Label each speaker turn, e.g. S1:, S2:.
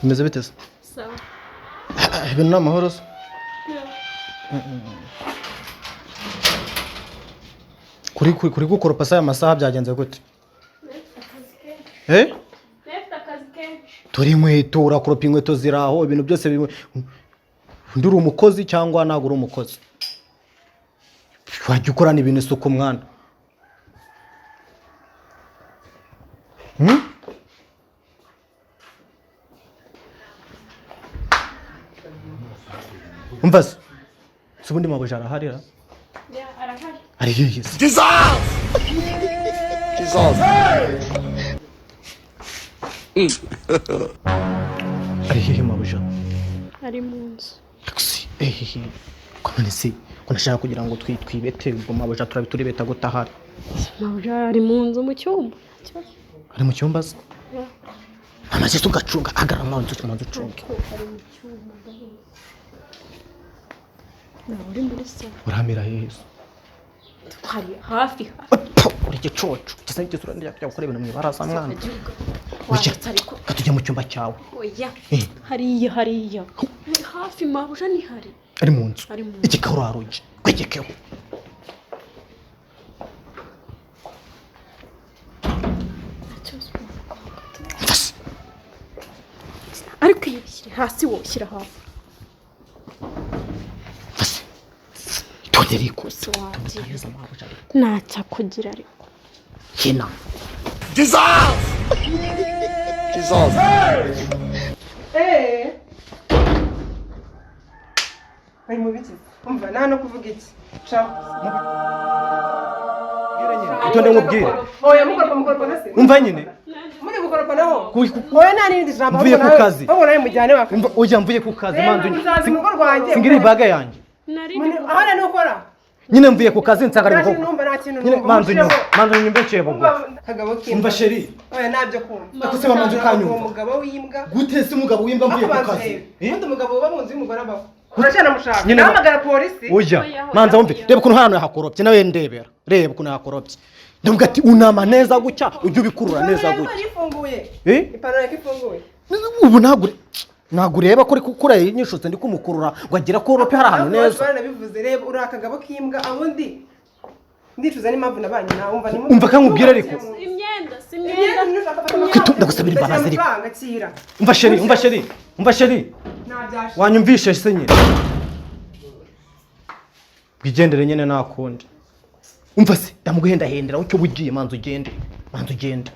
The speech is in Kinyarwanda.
S1: Bimeze bite se?
S2: Sawa.
S1: Ibintu ni amahoro se? Kuri gukoropa se aya masaha byagenze gute? Eh?
S2: Nefite akazi kenshi.
S1: Turi inkweto, urakoropa inkweto ziraho, ibintu byose bimwe. Undi uri umukozi cyangwa ntabwo uri umukozi? Wajya ukorana ibintu isuku mwana. Hmm? Umva se? Se ubundi mabuja arahari ra?
S2: Arahari.
S1: Ari hehe se? Ari hehe mabuja?
S2: Ari mu nzu.
S1: Taxi. Ehehe. Ko none se ko nashaka kugira ngo twibete ubwo mabuja turabe turibeta gutahari.
S2: Mabuja ari mu nzu mu cyumba. Nta kibazo.
S1: Ari mu cyumba se?
S2: Yeah.
S1: Amaze se ugacunga ahagarara manzu manzu ucunge.
S2: Ariko ari mu cyumba ndabizi. Ntabwo uri muri salo.
S1: Uramira hehe se?
S2: Hari hafi hafi.
S1: Uri igicucu. Gisa n'igisura ndya kujya gukora ibintu mu ibaraza mwana.
S2: Gihugu.
S1: Oya.
S2: Wanditse ariko.
S1: Ka tujye mu cyumba cyawe.
S2: Oya.
S1: Eh.
S2: Hariya hariya. Ni hafi mabuja ni hari.
S1: Ari mu nzu.
S2: Ari mu nzu.
S1: Igikaho urarugi. Kwegekeho.
S2: Nta kibazo.
S1: Umva se.
S2: Ariko iyo shyira hasi wowe shyira hasi.
S1: Umva se. Tondera ikosa.
S2: Se wagiye.
S1: Neza mabuja ariko.
S2: Ntacyakugira ariko.
S1: Kina.
S3: Eh. Bari mu biki? Umva nta no kuvuga iki. Ciao.
S1: Itonde nkubwire.
S3: Oya mukoropa mukoropa nase.
S1: Umva nyine.
S3: Muri gukoropa naho.
S1: Ku-
S3: Oya nta n'irindi jambo.
S1: Mvuye
S3: ahubwo
S1: ku
S3: nawe-
S1: kazi.
S3: Ahubwo nawe mujyane waka.
S1: Umva oya mvuye ku kazi manzu.
S3: Uzaza mu rugo rwanjye.
S1: Singira ibaga yanjye.
S2: Nari
S3: Aho nari ukora.
S1: Nyine mvuye ku kazi nsanga ari
S3: Nta kintu
S1: gukora.
S3: numva nta kintu
S1: Nyine
S3: numva.
S1: manzu nyumva.
S3: Mushiremo.
S1: Manzu nyumva nciye
S3: Umva
S1: bugufi.
S3: kagabo k'imbwa.
S1: Umva sheri.
S3: Oya ntabyo kumva.
S1: Ako se bamanza
S3: Uwo
S1: ukanyumva.
S3: mugabo w'imbwa.
S1: Gute se umugabo w'imbwa mvuye ku
S3: Akubanza
S1: kazi?
S3: urebe.
S1: Eh?
S3: Ubundi umugabo uba mu nzu y'umugore abaho. Uracyanamushaka.
S1: Nyine
S3: Nahamagara polisi.
S1: Oya,
S2: Oya,
S1: manza wumve.
S2: oya.
S1: Reba ukuntu hano yahakoropye nawe ndebera. Reba ukuntu yahakoropye. Ndavuga ati unama neza gutya ujye ubikurura neza
S3: Ipantaro
S1: gutya.
S3: yari ifunguye.
S1: Eh?
S3: Ipantaro yari ifunguye.
S1: Ubu ntabwo ntabwo ureba ko uri gukura yinyishutse ndi kumukurura ngo agere korope hari ahantu neza.
S3: Baranabivuze reba uri akagabo k'imbwa abundi ndicuza n'impamvu nabanye nawe umva ni
S1: Umva kankubwire ariko.
S2: Imyenda si
S3: imyenda
S2: imyenda.
S3: niyo ushaka fata
S1: Kwitu- ndagusabira imbabazi ariko.
S3: amafaranga akira
S1: Umva sheri, umva sheri, umva sheri.
S3: ntabyashe
S1: Wanyumvishe se nyine. Bwigendere nyine nta kundi. Umva se, ndamuguhendahendera ucyo ugiye manza ugende. Manza ugende.